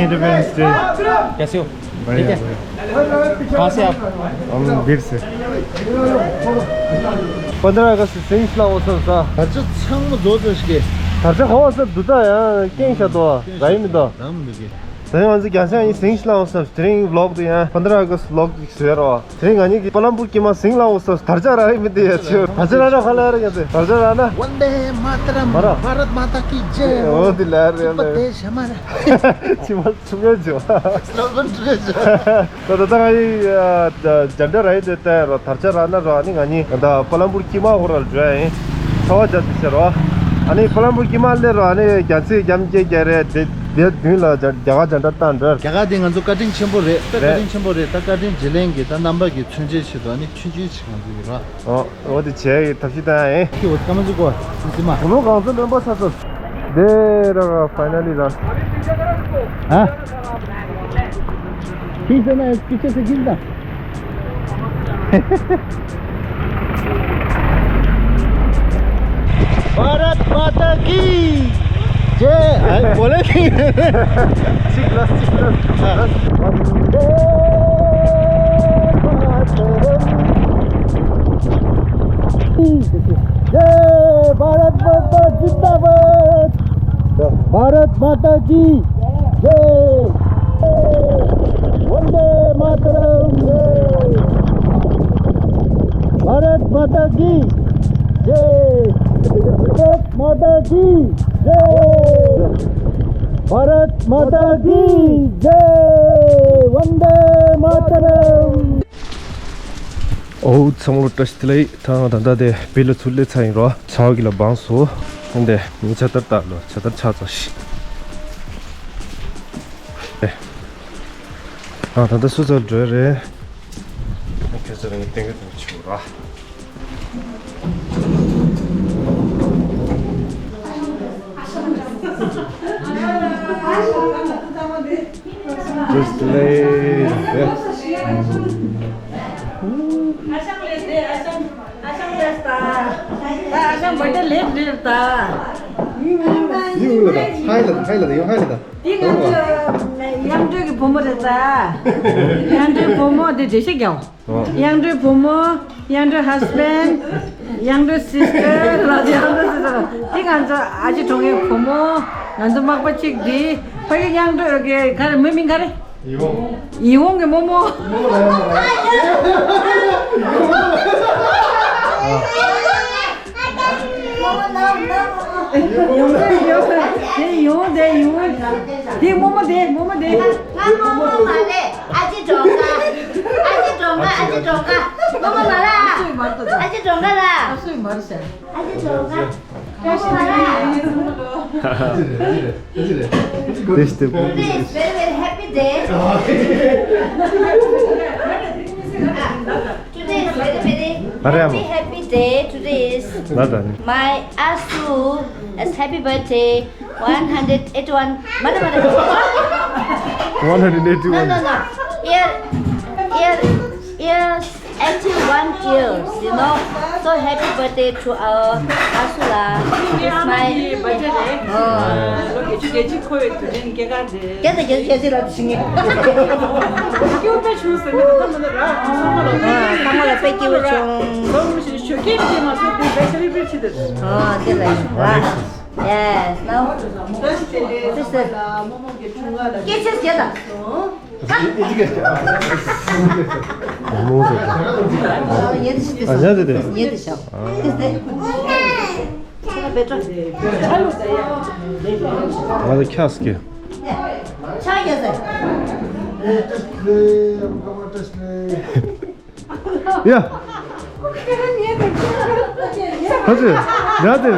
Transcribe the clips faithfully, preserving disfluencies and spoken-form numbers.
Independence Day। कैसे हो? ठीक है। कहाँ से आप? हम बीर से। पन्ध्र अगस्त सिंह लाओ सब सा। ད་ཆ་ཚང་མ་རྫོགས་ཚར་ཤག་ད་ཆ་ཧོ་ས་དུ་ད་ཡང་སྐྱེངས་ཤ་དོ་ར་ཡིན་མི་དོ། དམ་འདུག་གི་ད་ཡང་ང་ཚོ་རྒྱ་ཆ་ཡིན་སིང་ལའོ་ས་དེ་རིང་ཝི་ལོག་དུ་ཡང་པ་འདྲ་ག་ཝི་ལོག་དུ་ཟེར་རོ། དེ་རིང་ང་གཉིས་ཀྱི་པ་ལམ་པུར་དཀྱིལ་མ་སིང་ལའོ་ས་དར་ཆ་ར་ཡིན་མི་དེ་ཡ་ཆེ་དར་ཆ་ར་ར་ཁ་ལ་ར་ཡ་དེ་དར་ཆ་ར་ན། वंदे मातरम। མ་ར། भारत माता की जय हो। འོ་དེ་ལ་ར་ཡ་ལ། དེ་ཤ་མ་ར། ཅི་མ་ཚུགས་ཡོད་ཅོ། སློབ་དཔོན་ཁྲི་ལས་ཅོ། ད་ད་ད་ང་ཡི་ཇན་ཌར་ར་ཡི་དེ་ལྟ་རོ་དར་ཆ་ར་ན་རོ་ཨ་ནི་ང་གཉིས་ད་པ་ལམ་པུར་དཀྱིལ་མ་ཧོ་ར་འགྲོ་ཡ་ཡིན། ཚ་བ་རྒྱབ་ཏུ་ཤར་རོ། ཨ་ནི་པ་ལམ་པུར་དཀྱིལ་མ་སླེབས་རོ་ཨ་ནི་རྒྱ་ཚིག་རྒྱ་མི་སྐད་རྒྱག་རེད་དེ་དེ་མདུན་ལ་རྒྱ་གར་ཇན་ཌར་བཏང་འགྲོ། རྒྱ་གར་དེ་ང་ཚོ་བཀའ་དྲིན་ཆེན་པོ་རེད་ད་བཀའ་དྲིན་ཆེན་པོ་རེད་ད་བཀའ་དྲིན་བརྗེ་ལེན་གྱི་ད་རྣམ་པ་གི་མཚོན་བྱེད་ཆེད་དུ་ཨ་ནི་ཆུང་ཆུང་ཞིག་ང་ཚོ་ཡོད་ར། ཨོ། འོ་དེ་བྱས་ཡི་ཐབས་ཤེས་བཏང་ཡ་ཡིན། ཁྱི་འོ་སྐར་མ་གཅིག་གོ་ཟི་མ། གོ་ནོ་གང་ཚོད་ལོན་པ་ས་ས། དེ་ར་ཕའི་ནལ་ལི་ར། ཨ། ཁྱི་ཟེར་ན་ཡ་སྐྱིད་ཆེ་ཟེར་གྱིན་ད། भारत माता की जय। ཨ་གོ་ལེ། གཅིག་ལ་གཅིག་ལ། जय भारत माता जिंदाबाद। भारत माता की जय। वंदे मातरम। भारत माता की जय। भारत माता की जय। भारत माता की जय। वंदे मातरम। ཨོ་ཚང་མ་ལ་བཀྲ་ཤིས་བདེ་ལེགས། ད་ང་ད་ལྟ་དེ་བི་ལ་ཚུར་སླེབས་ཚར་ཡིན་རོ། ཚ་བ་གི་ལ་བང་སོ། ཧན་དེ་ངའི་ཆ་ལྟར་ལྟ་ལོ་ཆ་ལྟར་ཆགས་ཚར་ཤི། ཨེ། ང་ད་ལྟ་སུ་ཚར་འགྲོ་རེད། ཁྱོད་ཚོ་ལ་ངས་སྟོན་གི་དང་ཆུ་ར། Just later. ཨ་ཞང་ལས་དེ་ཨ་ཞང་ཨ་ཞང་ལས་ད། ད་ཨ་ཞང་བར་ཐི་ཌེ་ལེབ་ལེབ་ད། ཡིན་ལ་ད། ཧའི་ལ་ད། ཧའི་ལ་ད། ཡོང་ཧའི་ལ་ད། དེ་ང་ཚོ་གཡང་སྒྲོལ་གྱི་བུ་མོ་རེད་ད། གཡང་སྒྲོལ་བུ་མོ་དེ་འགྲེལ་བཤད་རྒྱག་འོ། གཡང་སྒྲོལ་བུ་མོ། གཡང་སྒྲོལ་ཧ་སི་བྷེན། གཡང་སྒྲོལ་སི་སི་ཊར་ལ་གཡང་སྒྲོལ་སི་སི་ཊར་དེ་ང་ཚོ་ཨ་ཅེ་གྲོང་ཁྱེར་བུ་མོ། ང་ཚོ་མག་པ་གཅིག་དེ་ཕ་གི་གཡང་སྒྲོལ་གི་ག་རེ་མོའི་མིང་ག་རེ། ཡིད་འོང་གི་རྨོ་མོ། ཡོང་དེ་ཡོང་དེ་ཡོང་དེ་རྨོ་མོ་དེ་རྨོ་མོ་དེ། ང་རྨོ་མོ་མ་རེད། ཨ་ཅེ་སྒྲོལ་དཀར། ཨ་ཅེ་སྒྲོལ་དཀར། ཨ་ཅེ་སྒྲོལ་དཀར། རྨོ་མོ་མ་རེད། ཨ་ཅེ་སྒྲོལ་དཀར་ལ། ཨ་ཅེ་སྒྲོལ་དཀར། This is very, very happy day. Today is very, very happy, happy day. Today is my Asu. It's happy birthday. One hundred eighty-one. Mother, mother. One hundred eighty-one. No, no, no. Year, year, year. Eighty-one years, you know. So happy birthday to our Asula. It's my birthday. ལོ་བརྒྱད་ཅུ་གྱ་གཅིག་འཁོར་བའི་དུས་དྲན་སྐྱེས་སྐར་རེད། སྐྱེས་སྐར་སྐྱེས་སྐར་ལ་ཞིག་ངེས། སྐྱེ་བོ་དཔེ་ཆུང་ཟེར་མི་ད་མི་འདུག་ར། ཚང་མ་ལ་ཚང་མ་ལ་དཔེ་སྐྱེ་བོ་ཆུང་། ལོ་མི་ཞིག་ཞོགས་ཀས་དེ་མ་སོང་དེ་དཔེ་སེ་ལེ་བྷི་རེ་ཊི་བྱེད་དེ། ཨ་དེ་ལ་ཡིན་ར། Yes, now this is སྐད་ཆ་བཤད་དང་། ཨ་ཉལ་ཏེ་དེ། ཉལ་ཏེ་ཤག་ང་ལ་ཁྱག་སྐྱེ། ཆ་ཡ་ཟེར། ཡ། ཧ་ཅི། ཉལ་ཏེ།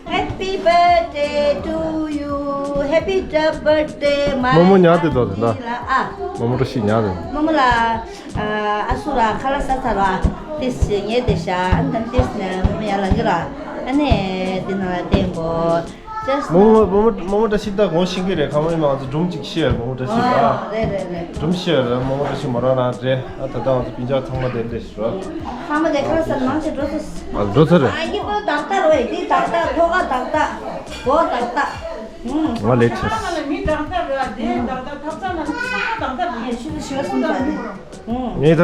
Happy birthday to you. Happy birthday, my རྨོ་མོ་ཉལ་ཏེ་འདུག་ཟེར་ན། ཨ། རྨོ་མོ་བཀྲ་ཤིས་ཉལ་ཏེ། རྨོ་མོ་ལ། ཨ་སུ་ར་ཁ་ལག་ཟ་ཚར་བ། ཏིས་ཉལ་ཏེ་ཤག་ཨ་ནི་ཏིས་ནས་རྨོ་མོ་ཡར་ལངས་ཀྱི་ར། ཨ་ནི་དེ་ནང་ལ་བསྟན་པོ། རྨོ་མོ་རྨོ་མོ་རྨོ་མོ་བཀྲ་ཤིས་ད་དགོངས་ཤེས་ཀྱི་རེད། ཁ་མོ་ཡིན་མ་ང་ཚོ་སྒྲུང་གཅིག་བཤད། རྨོ་མོ་བཀྲ་ཤིས་ད། རེད་རེད་རེད། སྒྲུང་བཤད་རེད། རྨོ་མོ་བཀྲ་ཤིས་མོ་རང་རང་རེད། ཨ་ད་ལྟ་ང་ཚོ་སྤུན་ཀྱག་ཚང་མ་དེ་འདྲ་ཞིག་རེད། ཚང་མ་དེ་ཁ་ལག་ཟ་མང་ཆེ་འགྲོ་ཚར། ཨ་འགྲོ་ཚར་རེད། ཨ་ཡིན་པོ་ཏག་ཏག་རེད། དེ་ཏག་ཏག་ཁོ་ག་ཏག་ཏག་གོ་ཏག་ཏག་ང་ལེགས་ཆེ། མི་དང་ཐབས་ར་དེ་དང་ཐབས་ཚང་ན་མི་ཚང་མ་དང་ཐབས་ཡིན། ཞུ་ཞུ་སོང་ཙང་། ངས་ད་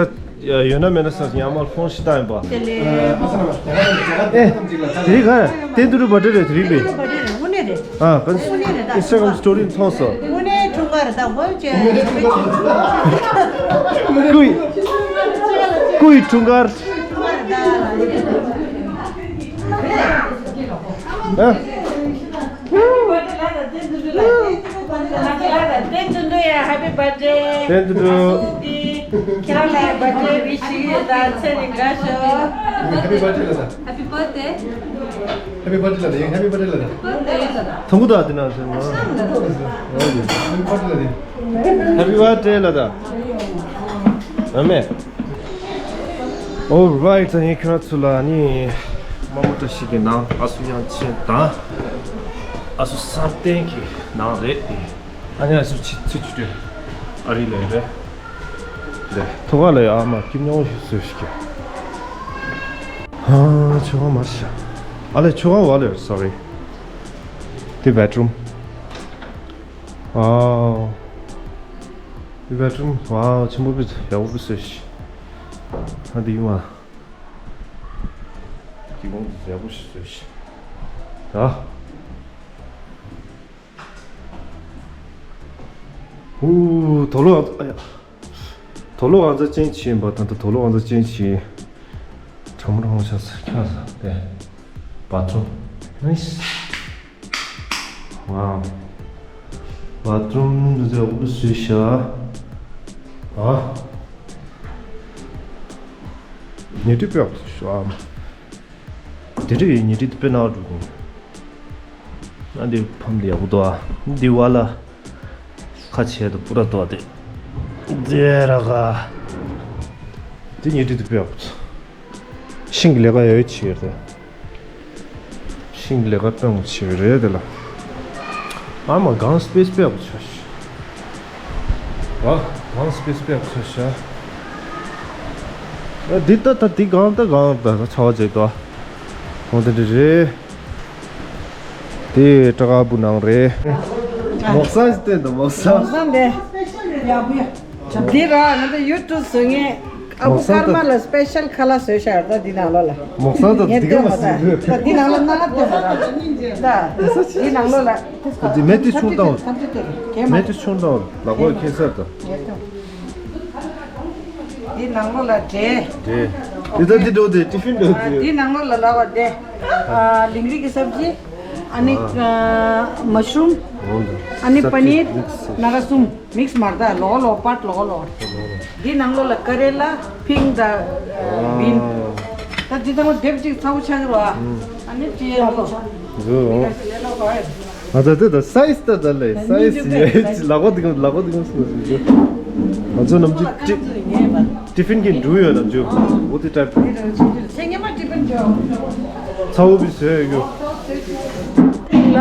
ཡོད་ན་མེད་ན་ས་ཡང་མ་ཕོན་ཤི་ཏང་ཡིན་པ། དེ་ལས། ཨེ། དེ་རིང་ག་རེད། བསྟན་དུ་རུ་བ་ཏྲེ་རེད། དེ་རིང་པས། དེ་རིང་པ་ཏྲེ་རེད། དངོས་གནས་རེད། ཨ། ག་ཨིན་སི་ཊ་གྷ་རམ་སི་ཊོ་རི་མཐོང་སོང་། དངོས་གནས་འཁྲུངས་སྐར་དང་ཝེལ་ཅེ། སྐུའི། སྐུའི་འཁྲུངས་སྐར། ཨ། བསྟན་དུ་འགྲོ། ཁྱེད་རང་ལ་བར་ཐ་ཌེ་ཝི་ཤི་ཡོད་ད། ཚེ་རིང་དགའ་ཤོག Happy birthday. Happy birthday ལ་དེ། Happy birthday ལ་དེ། ཐུང་གུ་དང་དེ་ན་ཟེར་མ། Happy birthday ལ་དེ། Happy birthday ལ་ད། ཨ་མེ། Alright, ད་ངས་ཁྱོད་རང་ཚོ་ལ་ནི་མ་མོ་བཀྲ་ཤིས་ཀྱི་ནང་ཨ་སུ་དབྱངས་ཅན་དང་ཨ་སུ་བསམ་གཏན་གྱི་ནང་རེད། ཨ་ནི་ཨ་སུ་ཆི་ཚི་ཆུ་ཏུ་ཨ་རི་ལ་རེད། ལེ། ཐོག་ཁ་ལ་ཡ་ཨ་མ་སྐྱིད་ཉོ་ཞིག་བཟོས་ཤིག་ཧ། ཆོས་ཁང་མ་ཤ། ཨ་ལེ་ཆོས་ཁང་བ་ལེ། Sorry. དེ་བེད་རུམ། ཨ། དེ་བེད་རུམ། ཝའོ། ཆེན་པོ་པི་ཡག་པོ་པི་བཟོས་ཤིག་ཨ་དེ་ཡིན་མ། སྐྱིད་ཁོང་ཡག་པོ་ཞིག་བཟོས་ཤིག་ད། ཧུ། དོ་ལོ་ཨ་ཡ། དོ་ལོ་ཨ་ཛ་ཅན་ཆི་ཡིན་པ་ད། ད་དོ་ལོ་ཨ་ཛ་ཅན་ཆི། གྲང་མོ་གྲང་མོ་ཆགས་ས་ཆགས་ས་དེ། བ་ཐོ། ནའིས། ཝའོ། བ་ཐོ་འདི་ཚོ་ཡག་པོ་བཟོས་ཤག་ཨ། ཉལ་ཁྲི་དཔེ་ཡག་པོ་བཟོས་ཤག་ཨ། དེ་འདྲ་ཡི་ཉལ་ཁྲི་དཔེ་ནག་འགྲོ་གི། ཨ་འདི་ཕམ་འདི་ཡག་པོ་འདུག་ཨ། འདི་བ་ལ་ཁ་ཆེ་དུ་པུ་ར་འདུག་ཨ། དེ་དེ་ར་ག་དེ་ཉལ་ཁྲི་དཔེ་ཡག་པོ། ཤིང་གི་ལས་ཀ་ཡོད་ཆེ་རེད། ཤིང་གི་ལས་ཀ་སྤེལ་མོ་ཆེ་རེད་དེ་ལ། ཨ་མ་གང་སི་པེ་སི་དཔེ་ཡག་པོ་ཆགས་ཤག་ཨ། གང་སི་པེ་སི་དཔེ་ཡག་པོ་ཆགས་ཤག་ཨ་འདི་ལྟ་ལྟ་འདི་གང་ལྟ་གང་ལྟ་ཚ་བ་བྱེད་དོ། འོ་དེ་འདྲ་རེད། དེ་སྤྲ་དཀར་པོ་ནང་རེད། མོག་སང་ཞིག་བསྟན་དང་མོག་སང་། མོག་སང་དེ་ཡག་པོ་ཡ། འདི་ར་ང་ཚོ་ཡུ་ཊུབ་བཟོ་མཁན་ཨ་ཁུ་མོག་སང་ཀརྨ་ལ་སི་པེ་ཤལ་ཁ་ལག་བཟོས་ཤག་ད་འདི་ནང་ལོགས་ལ། མོག་སང་དང་ངས་འདི་ག་མ་སྟོན་པ་ཟེར་ད། ད་འདི་ནང་ལ་སྣ་ལ་སྟོན་པ་ད། ད་འདི་ནང་ལོགས་ལ། འདི་མེ་ཏི་ཆུང་བཏང་། མེ་ཏི་ཆུང་བཏང་། ལག་པ་ཁེ་སར་དང་། ངས་ཐོ། འདི་ནང་ལོགས་ལ་འབྲས། འབྲས། འདི་ད་འདི་འགྲོ་དེ་ཏི་ཕིན་འགྲོ་དེ། འདི་ནང་ལོགས་ལ་ལ་བ་དེ། ཨ། ལིང་རི་གི་སབ་ཇི། ཨ་ནི། ཨ། མ་ཤ་རུམ། ཨ་ནི་པ་ནིར། ན་ར་སུམ། མིག་སི་མར་ད་ལོག་ལོག་པར་ལོག་ལོག་འདི་ནང་ལོགས་ལ་ཀ་རེ་ལ། ཕིང་ད། བིན། ད་འདི་ཚང་མ་དེབ་ཅིག་ཚ་བོ་ཆགས་ཀྱི་རེད་བ། ཨ་ནི་ཅི་ཡང་ལོ། འདི་ག་ཞིག་ལས་ལོ་ག་ཡ། ཨ་ད་དེ་ད་སའི་ཛི་ད་ད་ལེ། སའི་ཛི་ཡ་ལག་པ་འདི་ག་ལག་པ་འདི་ག་སོ་ཞིག་འདུག་ང་ཚོ་ནམ་རྒྱུན་ཏི་ཏི་ཕིན་གྱི་འབྲུ་ཡོད་ནམ་རྒྱུན་འོ་དེ་ཏྲ། ཚ་བོ་བི་སོས་ཡོད། ལ།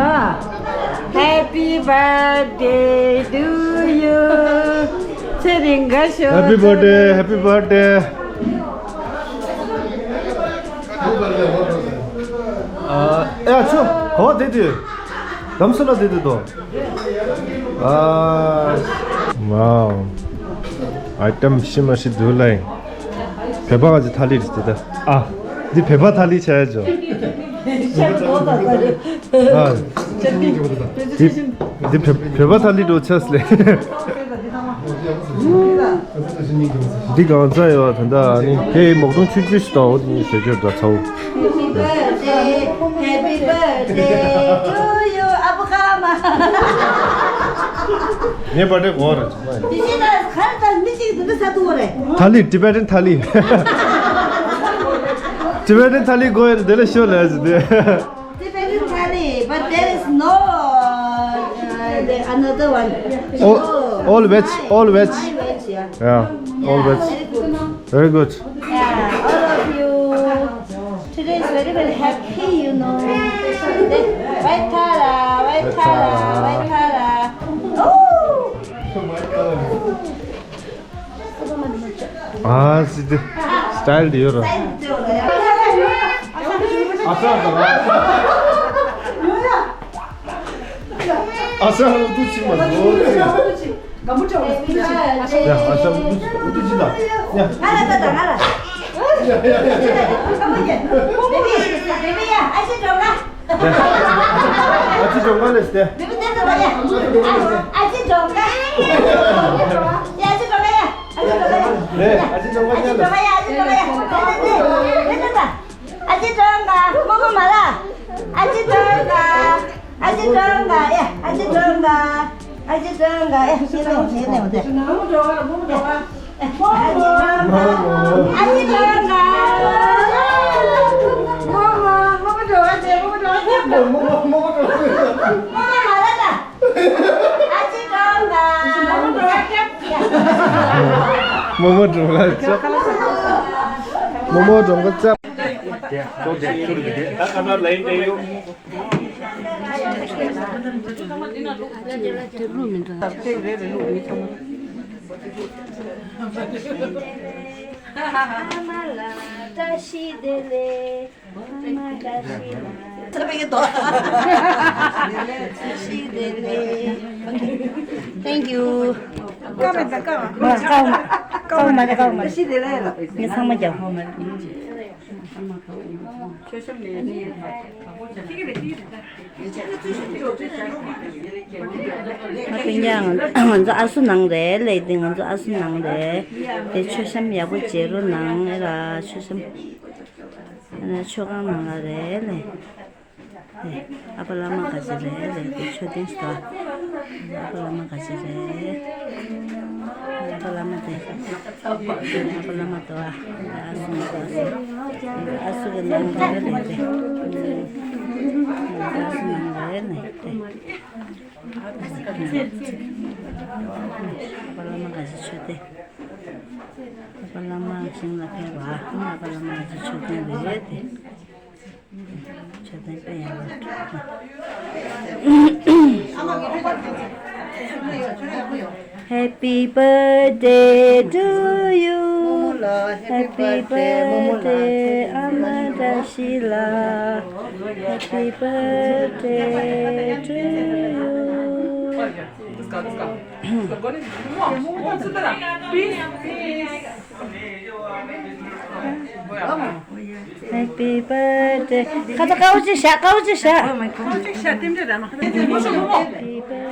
Happy birthday to you. ཚེ་རིང་དགའ་ཤོག Happy birthday, happy birthday. ཨ། ཨེ་ཨ་ཆོ། གོ་བ་དེ་དུས། ལམ་སང་ལ་དེ་དུས་དོ། ཨ། Wow. Item ཤི་མ་ཤི་འདུག་ལ་ཡིན། བོད་པ་ག་ཅི་ཐ་ལི་རེད་དེ་ད། ཨ། འདི་བོད་པ་ཐ་ལི་ཆ་ཡ་ཇོ། ཨ། འདི་འདི་བོད་བོད་པ་ཐ་ལི་འགྲོ་ཆས་ལེ། འདི་གང་ཚ་ཡོད་ད་ད་ནི་དེ་མོག་ཏུང་ཆུ་ཆུ་ཞིག་དང་འོ་དེ་ནི་ཟེར་རྒྱུར་ད་ཚ་བོ། Happy birthday, happy birthday to you. ཨ་བུ་ཁ་མ། ངའི་པར་ཌེ་གོ་རེད། དེ་བཞིན་ད་གར་ད་མི་གཅིག་དུ་མི་ས་དུ་བ་རེད། ཐ་ལི། Tibetan ཐ་ལི། Tibetan ཐ་ལི་གོ་ཡོད་དེ་ལ་ཤོ་ལ་ཟེར་དེ། Tibetan thali, but there is no, uh, the another one. All, all veg, all veg. My veg, yeah. Yeah, all veg. Very good. Yeah, all of you. Today is very, very happy, you know. White tara, white tara, white tara. Oh! ཨ་ཙི་དེ། སི་ཊལ་དེ་ཡོད་ར། ཨ་ཙི་ཙི། ཨ་ཤ་ལ་ཨུ་ཏུ་ཆི་མ་ཟོ་ཚེ། ཡ་ཨ་ཤ་ཨུ་ཏུ་ཆི་ཨུ་ཏུ་ཆི་ད། ཡ། ང་ལ་ད་ད་ང་ལ། ཡ་ཡ་ཡ་ཡ། ཨ་ཅེ་སྒྲོལ་དཀར་ལས་སྟེ། ཨ་ཅེ་སྒྲོལ་དཀར་ཡ། ཨ་ཅེ་སྒྲོལ་དཀར་ཡ། ཨ་ཅེ་སྒྲོལ་དཀར་ཡ། ཨ་ཅེ་སྒྲོལ་དཀར་ཡ། རེད་ཨ་ཅེ་སྒྲོལ་དཀར་ཡ། ཨ་ཅེ་སྒྲོལ་དཀར་ཡ། ཨ་ཅེ་སྒྲོལ་དཀར་ཡ། ཨ་ཅེ་སྒྲོལ་དཀར་ཡ། ཨ་ཅེ་སྒྲོལ་དཀར་ཡ། ཨ་ཅེ་སྒྲོལ་དཀར་ཡ། ཨ་ཅེ་སྒྲོལ་དཀར་ཡ། ཨ་ཅེ་སྒྲོལ་དཀར་ཡ། ཨ་ཅེ་སྒྲོལ་དཀར་ཡ། ཨ་ཅེ་སྒྲོལ་དཀར་ཡ། རྨོ་མོ་སྒྲོལ་དཀར་ལྕགས། རྨོ་མོ་སྒྲོལ་དཀར་ལྕགས། ཨ་མ་ལགས་བཀྲ་ཤིས་བདེ་ལེགས། ཨ་མ་བཀྲ་ཤིས་ལགས། བཀྲ་ཤིས་བདེ་ལེགས། Thank you། ཀ་མེད་ད་ཀ་མ། ཀ་མ་ཀ་མ་ཀ་མ། བཀྲ་ཤིས་བདེ་ལེགས་ལ། ངས་ཚང་མ་རྒྱབ། ཨ་སྤུན་ཀྱག་ང་ཚོ་ཨ་སུ་ནང་རེད་ལེ། དེ་ང་ཚོ་ཨ་སུ་ནང་རེད། དེ་མཆོད་བཤམས་ཡག་པོ་བྱེད་རོགས་གནང་། ཨེ་ར་མཆོད་བཤམས། ཨ་ནི་མཆོད་ཁང་ནང་ལ་རེད་ལེ། ཨ་ཕ་བླ་མ་ག་ཚོད་རེད་ལེ། དེ་མཆོད་རྟེན་ཞིག་འདུག་ཨ་ཕ་བླ་མ་ག་ཚོད་རེད། ཨ་ཕ་བླ་མ་དེ། ཨ་ཕ་བླ་མ་འདུག་ཨ་སུ་ནང་། ཨ་སུ་གི་ནང་རེད་ལེ་དེ། ཨ་སུ་ནང་རེད་ལེ་དེ། ཨ་ཕ་བླ་མ་ག་ཚོད་མཆོད་རྟེན། ཨ་ཕ་བླ་མ་ཞིང་ལ་ཕེབས་པ། ཨ་ཕ་བླ་མ་ག་ཚོད་མཆོད་རྟེན་རེད་དེ། མཆོད་རྟེན་དཔེ་ཡག་པོ་འདུག Happy birthday to you. Happy birthday ཨ་མ་བཀྲ་ཤིས་ལགས། Happy birthday to you. Happy birthday. ཁ་ཚ་དཀར་པོ་ཅིག་བཞག་དཀར་པོ་ཅིག་བཞག Happy birthday.